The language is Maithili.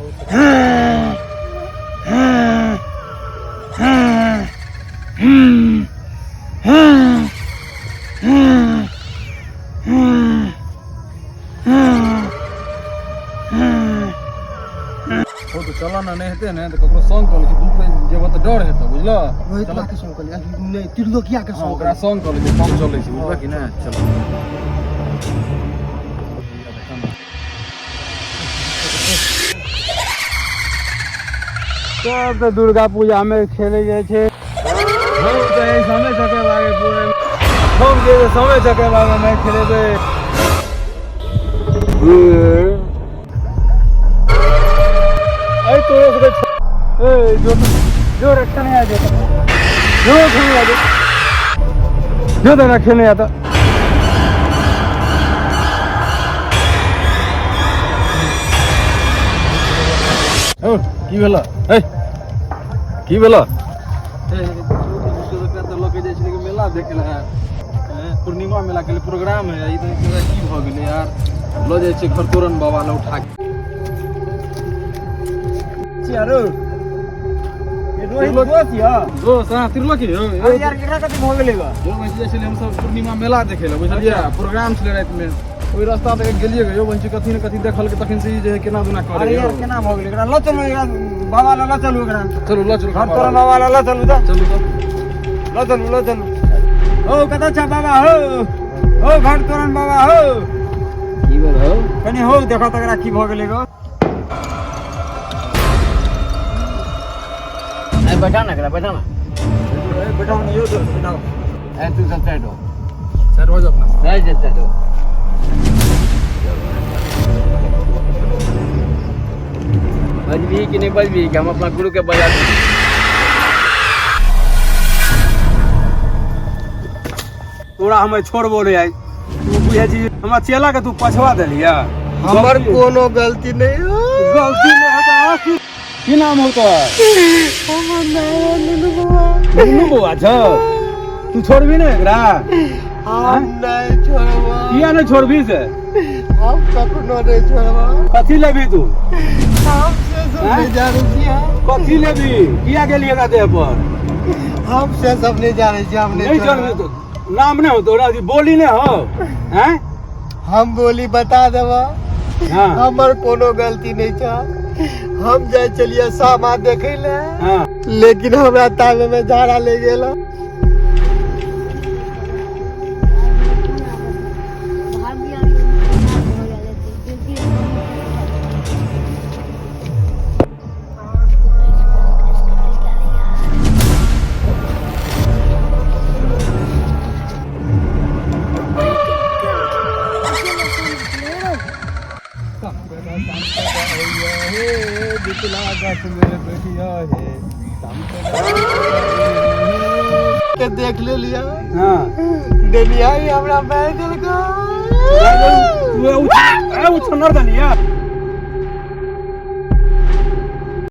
हो तऽ चलऽ ने, नहि हेतै ने तऽ ककरो संग कऽ लै छी। दू बेर जेबऽ तऽ डर हेतौ, बुझलऽ? रोहितवा के संग कऽ लिअ, नहि, त्रिलोकिया के संग। ओकरा संग कऽ लै छी, तब चलै छी, बुझलऽ कि नहि? चल। सब तऽ दुर्गा पूजा में खेले जाइ छै। हम तऽ एहि समय चकेबा के पूरे हम जेबै, समय चकेबा में नहि खेलेबै। अरे तोरो सबके, ए जो जो रक्षा नहीं आ जाता, जो खेलने आ जा, जो देना खेलने आता। हौ, की भेल? हे, की भेल? लऽ के जाइ छलै मेला देखे लए, पूर्णिमा मेला के प्रोग्राम है। ई तऽ की भऽ गेलै यार? लऽ जाइ छै खरतोरन बाबा लए उठा के। यारो, रोहित दोस्त यऽ। दोस्त, हाँ, त्रिलोकी यौ। अरे यार, केकरा कथी भऽ गेलै बा? यौ, वैसे जाइ छलियै हमसब पूर्णिमा मेला देखै लए, बुझलियै? प्रोग्राम छलै रातिमे, ओहि रास्ता तक गेलियै यौ, बंची कथी ने कथी देखलकै, तखन से ई जे है केना दुना करे। अरे यार, केना भऽ गेलै? एकरा लऽ चलू, एकरा बाबा लऽ चलू एकरा। चलू, लऽ चलू। घर तोरा बाबा लऽ चलू तऽ। चलू तऽ। लऽ चलू, लऽ चलू। हो, कतऽ छ बाबा? हो हो, घर तोरन बाबा हो। की भेल हौ? कनि हो, देखऽ तऽ एकरा की भऽ गेलै गो। ए, बैठा ना एकरा, बैठा ना। बैठाओ ने यौ दोस्त, बैठाओ। ए, तू सब साइड हो। साइड हो जाओ अपना। साइड जा, साइड हो। बजबी कि नहीं बजबी कि हम अपना गुरु के बजा दी? तोरा हम छोड़बो नहीं आई। तू बुझै छी हमरा चेला के तू पछवा देलिया। हमर कोनो गलती नहीं हो। गलती नहीं होता। की नाम हो तोहर? हमर नाम है नुनू बउआ। नुनू बउआ छौ? तू छोड़बी ने एकरा? हम नहीं छोड़बो। किया नहीं छोड़बी से? हम कखनो नहीं छोड़बो। कथी लेबी तू? हम से सब नहीं जाने छियै। कथी लेबी? किया गेली एकरा देह पर? हम से सब नहीं जाने छियै, हम नहीं नहीं छोड़बी छोड़बो। तू? नाम नहीं हो तोरा, बोली नहीं हो हैं? हम बोली बता देबो। हाँ। हमर कोनो गलती नहीं छ। हम जाय चलिए सामा देखे ले, हाँ, लेकिन हमरा ताबे में झाड़ा ले गेला। के देख ले लिया। हाँ। दुनिया ही हमरा मार देलको। तू ए उछनर दनिया।